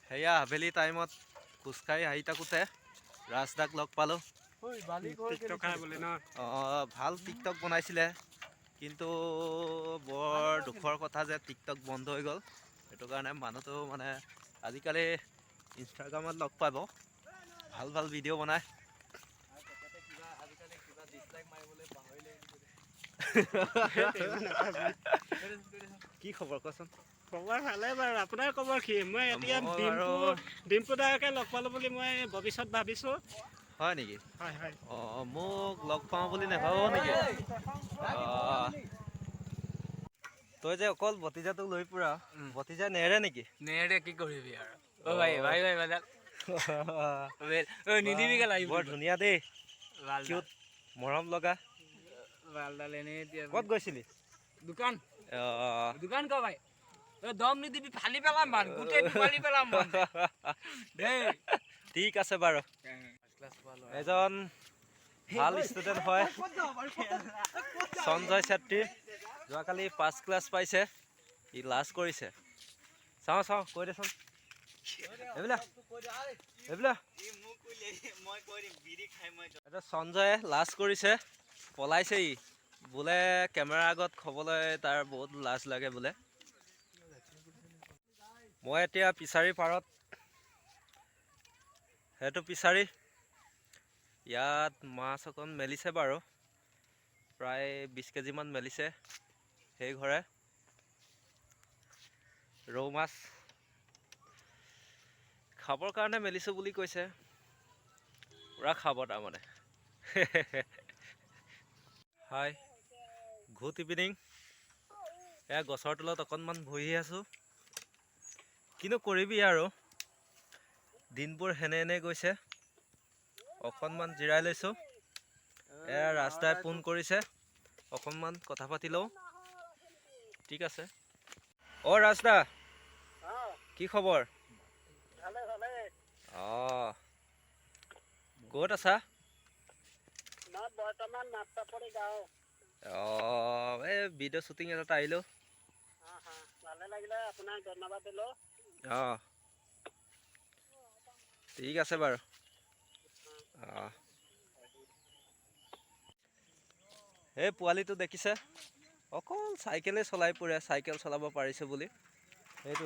সেয়া আবেলি টাইমত খোজকাঢ়ি আহি থাকোঁতে ৰাজদাক লগ পালোঁ। অঁ, ভাল টিকটক বনাইছিলে, কিন্তু বৰ দুখৰ কথা যে টিকটক বন্ধ হৈ গ'ল। সেইটো কাৰণে মানুহটো মানে আজিকালি ইনষ্টাগ্ৰামত লগ পাব, ভাল ভাল ভিডিঅ' বনায়। কি খবৰ কোৱাচোন? খবৰ ভালে বাৰু, আপোনাৰ খবৰ কি? মই এতিয়া ডিম্পু দাকে লগ পালোঁ বুলি মই ভৱিষ্যত ভাবিছোঁ। হয় নেকি? হয় হয়। অঁ, মোক লগ পাওঁ বুলি নাভাব নেকি? তই যে অকল ভতিজাটোক লৈ ফুৰা, ভতিজা নেৰে নেকি? নেৰে, কি কৰিবি আৰু। অ ভাই ভাই ভাই ভাই, নিদিবি। বৰ ধুনীয়া দেই, কিউট, মৰম লগা। ক'ত গৈছিলি? দোকান। দোকান ক ভাই, দম নিদিবি, ফালি পেলাম মান, গোটেই ফালি পেলাম মান। দেই, ঠিক আছে বাৰু। এজন ভাল ষ্টুডেণ্ট হয় সঞ্জয় চেত্ৰী, যোৱাকালি ফাৰ্ষ্ট ক্লাছ পাইছে, ই লাজ কৰিছে। চাওঁ চাওঁ, কৈ দেচোন। এইবিলাক এইবিলাক এটা সঞ্জয়ে লাজ কৰিছে, পলাইছে ই বোলে। কেমেৰাৰ আগত ক'বলৈ তাৰ বহুত লাজ লাগে বোলে। মই এতিয়া পিছাৰী পাৰত, সেইটো পিছাৰী, ইয়াত মাছ অকণ মেলিছে বাৰু, প্ৰায় 20 কেজিমান মেলিছে। সেই ঘৰে ৰৌ মাছ খাবৰ কাৰণে মেলিছোঁ বুলি কৈছে, পূৰা খাব তাৰমানে। হাই, গুড ইভিনিং। এয়া গছৰ তলত অকণমান বহি আছোঁ, কিনো কৰিবি আৰু, দিনবোৰ সেনে এনে গৈছে। অকণমান জিৰাই লৈছোঁ। এয়া ৰাস্তাই ফোন কৰিছে, অকণমান কথা পাতি লওঁ। ঠিক আছে। অ' ৰাস্তা, কি খবৰ? অঁ, ক'ত আছা? অঁ, এই ভিডিঅ' শ্বুটিং এটাত আহিলোঁ। অঁ, ঠিক আছে বাৰু। অঁ, এই পোৱালিটো দেখিছে, অকল চাইকেলেই চলাই ফুৰে, চাইকেল চলাব পাৰিছে বুলি। সেইটো